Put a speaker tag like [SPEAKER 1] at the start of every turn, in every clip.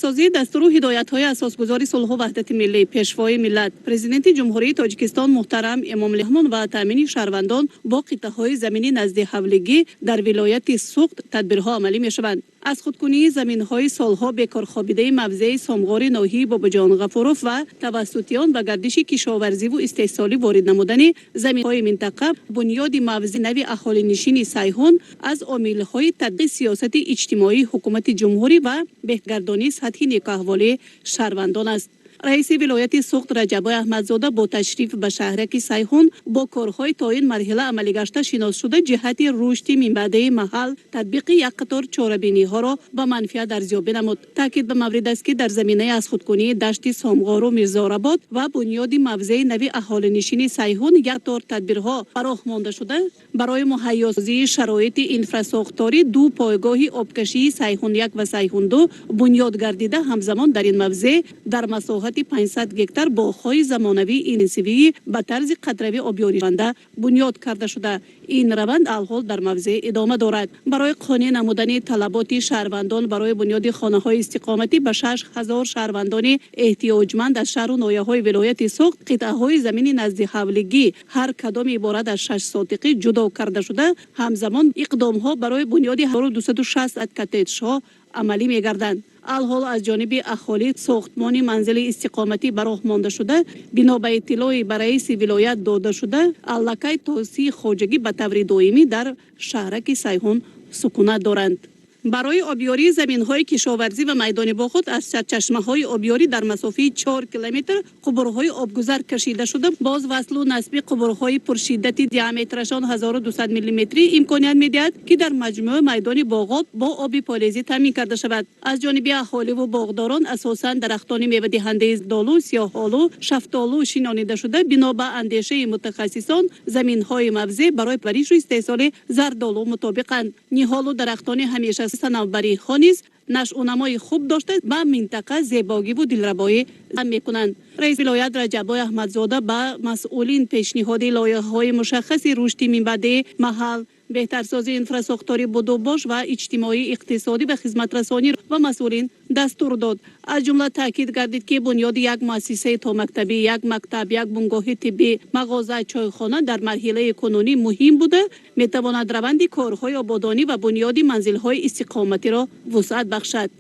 [SPEAKER 1] Амалисозии дастуру ҳидоятҳои Асосгузори сулҳу ваҳдати миллӣ, Пешвои миллат, Президенти Ҷумҳурии Тоҷикистон муҳтарам Эмомалӣ Раҳмон ва таъмини шаҳрвандон бо қитъаҳои замини наздиҳавлигӣ дар вилояти Суғд тадбирҳо амалӣ мешаванд. Аз худкунии заминҳои солҳо бекорхобидаи мавзеи Сомғори ноҳияи Бобоҷон Ғафуров ва тавассути он ба гардиши кишоварзиву истеҳсолӣ ворид намудани заминҳои минтақа, бунёди мавзеи нави аҳолинишини Сайҳун аз омилҳои татбиқи сиёсати иҷтимоии ҳукумати ҷумҳурӣ ва беҳгардонии сатҳи некӯаҳволии шаҳрвандон аст. Раиси вилояти Суғд Раҷаббой Аҳмадзода бо ташриф ба шаҳраки Сайҳун бо корҳои то ин марҳила амалигашта шинос шуда, ҷиҳати рушди минбаъдаи маҳал татбиқи як қатор чорабиниҳоро ба манфиат арзёбӣ намуд. Таъкид ба маврид аст, ки дар заминаи аз худкунии дашти Сомғору Мирзорабод ва бунёди мавзеи нави аҳолинишини Сайҳун як қатор тадбирҳо ба роҳ монда шуда, барои муҳайёсозии шароити инфрасохторӣ ду пойгоҳи обкашии Сайҳун 1 ва Сайҳун 2 бунёд гардида, ҳамзамон дар ин мавзеъ дар масоҳати 500 гектар боғҳои замонавии интенсивии ба тарзи қатравӣ обёришаванда бунёд карда шуда, ин раванд алҳол дар мавзеъ идома дорад. Барои қонеъ намудани талаботи шаҳрвандон барои бунёди хонаҳои истиқоматӣ ба 6000 шаҳрвандони эҳтиёҷманд аз шаҳру ноҳияҳои вилояти Суғд қитъаҳои замини наздиҳавлигӣ ҳар кадоми иборат аз 6 сотиқӣ ҷудо карда шуда, ҳамзамон иқдомҳо барои бунёди 1260 коттеҷҳо амалӣ мегарданд. Алҳол аз ҷониби аҳолӣ сохтмони манзили истиқоматӣ ба роҳ монда шуда, бино ба иттилои ба раиси вилоят дода шуда, аллакай то 30 хоҷагӣ ба таври доимӣ дар шаҳраки Сайҳун сукунат доранд. Барои обёрии заминҳои кишоварзӣ ва майдони боғот аз сарчашмаҳои обёрӣ дар масофаи 4 километр қубурҳои обгузар кашида шуда, боз васлу насби қубурҳои пуршиддати диаметрашон 1200 миллиметрӣ имконият медиҳад, ки дар маҷмӯъ майдони боғот бо оби полезӣ таъмин карда шавад. Аз ҷониби аҳоливу боғдорон асосан дарахтони мевадиҳандаи долу, сиёҳолу, шафтолу шинонида шуда, бино ба андешаи мутахассисон заминҳои мавзеъ барои парваришу истеҳсоли зардолу мутобиқанд. Ниҳолу дарахтони ҳамеша санавбариҳо низ нашъунамои хуб дошта, ба минтақа зебогиву дилрабоӣ мекунанд. Раиси вилоят Раҷаббой Аҳмадзода ба масъулин пешниҳоди лоиҳаҳои мушаххаси рушди минбаъдаи маҳал, беҳтарсозии инфрасохтори будубош ва иҷтимоӣ, иқтисодӣ ва хизматрасонӣ ба масъулин дастур дод. Аз ҷумла таъкид гардид, ки бунёди як муассисаи томактабӣ, як мактаб, як бунгоҳи тиббӣ, мағоза, чойхона дар марҳилаи кунунӣ муҳим буда, метавонад раванди корҳои ободонӣ ва бунёди манзилҳои истиқоматиро вусъат бахшад.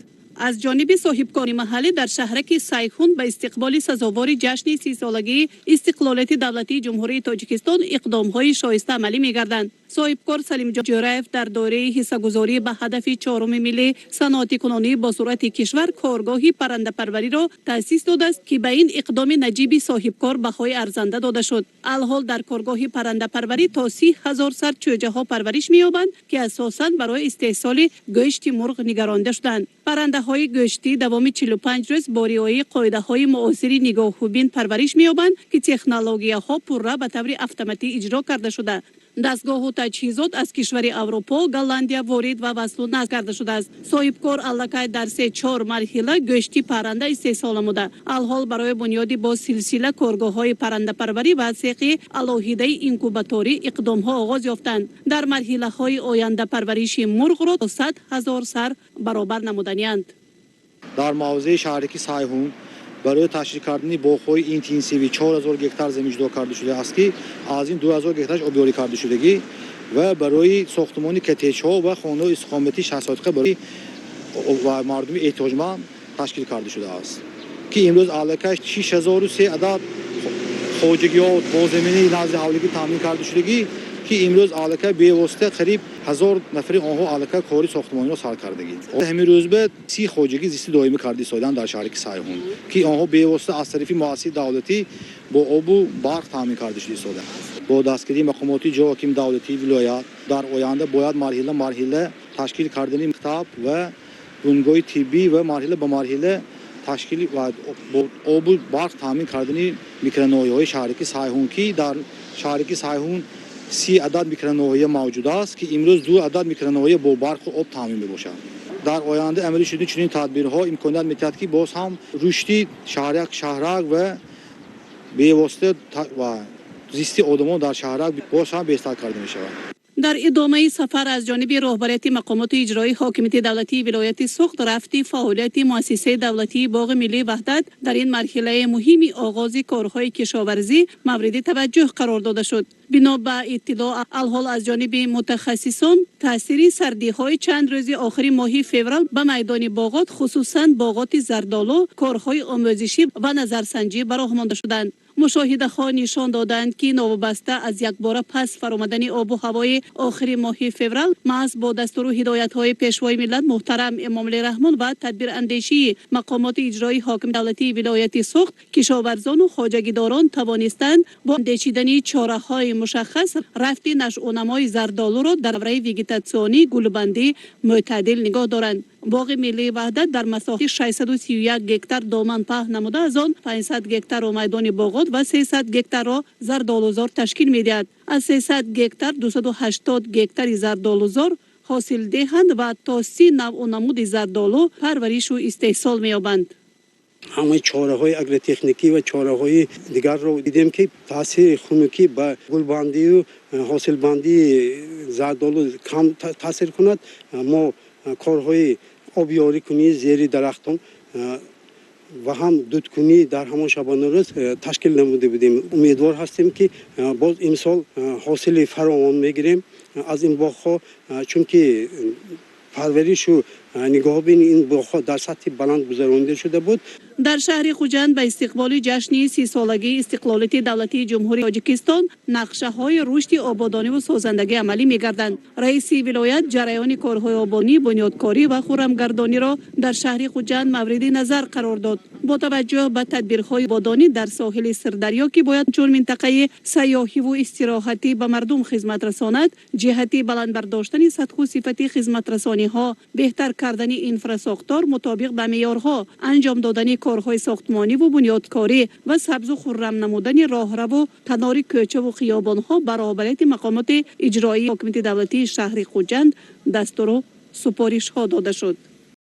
[SPEAKER 1] Аз ҷониби соҳибкори маҳаллӣ дар шаҳраки Сайхун ба истиқболи сазовори ҷашни 30-солагии истиқлолияти давлатии Ҷумҳурии Тоҷикистон иқдомҳои шоиста амалӣ мегарданд. Соҳибкор Салимҷон Ҷӯраев дар доираи ҳиссагузорӣ ба ҳадафи чоруми миллӣ, саноатикунонии босуръати кишвар, коргоҳи паррандапарвариро таъсис додааст, ки ба ин иқдоми наҷиби соҳибкор баҳои арзанда дода шуд. Алҳол дар коргоҳи паррандапарварӣ то 30 000 сар чӯҷаҳо парвариш меёбанд, ки асосан барои истеҳсоли гӯшти мурғ нигаронда шуданд. Паррандаҳои гӯштӣ давоми 45 рӯз бо риояи қоидаҳои муосири нигоҳубин парвариш меёбанд, ки технологияҳо пурра ба таври автоматӣ иҷро карда шуда, дастгоҳу таҷҳизот аз кишвари Аврупо, Голландия ворид ва васлу насб карда шудааст. Соҳибкор аллакай дар се-чор марҳила гӯшти парранда истеҳсол намуда, алҳол барои бунёди бо силсила коргоҳҳои паррандапарварӣ ва сехи алоҳидаи инкубаторӣ иқдомҳо оғоз ёфтанд. Дар марҳилаҳои оянда парвариши мурғро то 100 000 сар баробар намуданианд.
[SPEAKER 2] Дар мавзеи шаҳраки Сайҳун барои ташкил кардани боғҳои интенсивӣ 4000 гектар замин ҷудо карда шудааст, ки аз ин 2000 гектараш обёрӣ карда шудагӣ, ва барои сохтмони коттеҷҳо ва хонаҳои истиқоматӣ 60 сотиқа барои мардуми эҳтиёҷманд ташкил карда шудааст, ки имрӯз аллакай 6003 адад хоҷагиҳо бо замини назди ҳавлигӣ таъмин карда шудагӣ, ки имрӯз аллакай бевосита қариб 1000 нафари онҳо аллакай кори сохтмониро сар кардагӣ. Ҳамин рӯз ба 30 хоҷагӣ зисти доимӣ карда истодаанд дар шаҳраки Сайҳун, ки онҳо бевосита аз тарафи муассисаи давлатӣ бо обу барқ таъмин карда шуда истодаанд. Бо дастгирии мақомоти ҷо ҳокими давлатии вилоят дар оянда бояд марҳила марҳила ташкил кардани мактаб ва бунгоҳи тиббӣ ва марҳила ба марҳила ташкили ва бо обу барқ таъмин кардани микроноҳияҳои шаҳраки Сайҳун, ки дар шаҳраки Сайҳун 30 адад микроноҳия мавҷуд аст, ки имрӯз ду адад микроноҳия бо барқу об таъмин мебошад. Дар оянда амалӣ шудани чунин тадбирҳо имконият медиҳад, ки боз ҳам рушди шаҳрак шаҳрак ва бевосита ва зисти одамон дар шаҳрак боз ҳам беҳтар карда мешавад.
[SPEAKER 1] Дар идомаи сафар аз ҷониби роҳбарияти мақомоти иҷроии ҳокимияти давлатии вилояти Суғд рафти фаъолияти муассисаи давлатии Боғи миллии Ваҳдат дар ин марҳилаи муҳими оғози корҳои кишоварзӣ мавриди таваҷҷӯҳ қарор дода шуд. Бино ба иттилоъ, алҳол аз ҷониби мутахассисон таъсири сардиҳои чанд рӯзи охири моҳи феврал ба майдони боғот, хусусан боғоти зардолу, корҳои омӯзишӣ ва назарсанҷӣ ба роҳ монда шуданд. Мушоҳидаҳо нишон доданд, ки новобаста аз якбора пас фаромадани обу ҳавои охири моҳи феврал, маҳз бо дастуру ҳидоятҳои Пешвои миллат муҳтарам Эмомалӣ Раҳмон ва тадбирандешии мақомоти иҷроии ҳокими давлатии вилояти Суғд, кишоварзону хоҷагидорон тавонистанд бо андешидани чораҳои мушаххас рафти нашъунамои зардолуро дар давраи вегетатсионӣ, гулбандӣ мӯътадил нигоҳ доранд. Боғи миллии Ваҳдат дар масоҳати 631 гектар доман паҳн намуда, аз он 500 гектарро майдони боғот ва 300 гектарро зардолузор ташкил медиҳад. Аз 300 гектар 280 гектари зардолузор ҳосилдиҳанд ва то 30 навъу намуди зардолу парваришу истеҳсол меёбанд.
[SPEAKER 3] Ҳамаи чораҳои агротехникӣ ва чораҳои дигарро дидем, ки таъсири хунукӣ ба гулбандию ҳосилбандии зардолу кам таъсир кунад. Мо корҳои обёрикунии зери дарахтон ва ҳам дудкунӣ дар ҳамон шабонарӯз ташкил намуда будем. Умедвор ҳастем, ки боз имсол ҳосили фаровон мегирем аз ин боғҳо, чунки парваришу нигоҳубини ин боғҳо дар сатҳи баланд гузаронида шуда буд.
[SPEAKER 1] Дар шаҳри Хуҷанд ба истиқболи ҷашни 30-солагии истиқлолияти давлатии Ҷумҳурии Тоҷикистон нақшаҳои рушди ободониву созандагӣ амалӣ мегарданд. Раиси вилоят ҷараёни корҳои ободонӣ, бунёдкорӣ ва хуррамгардониро дар шаҳри Хуҷанд мавриди назар қарор дод. Бо таваҷҷӯҳ ба тадбирҳои ободонӣ дар соҳили Сирдарё, ки бояд чун минтақаи сайёҳиву истироҳатӣ ба мардум хизмат расонад, ҷиҳати баланд бардоштани сатҳу сифати хизматрасониҳо, беҳтар кардани инфрасохтор мутобиқ ба меъёрҳо, анҷом додани корҳои сохтмониву бунёдкорӣ ва сабзу хуррам намудани роҳраву канори кӯчаву хиёбонҳо ба роҳбарияти мақомоти иҷроии ҳокимияти давлатии шаҳри Хуҷанд дастуру супоришҳо дода шуд.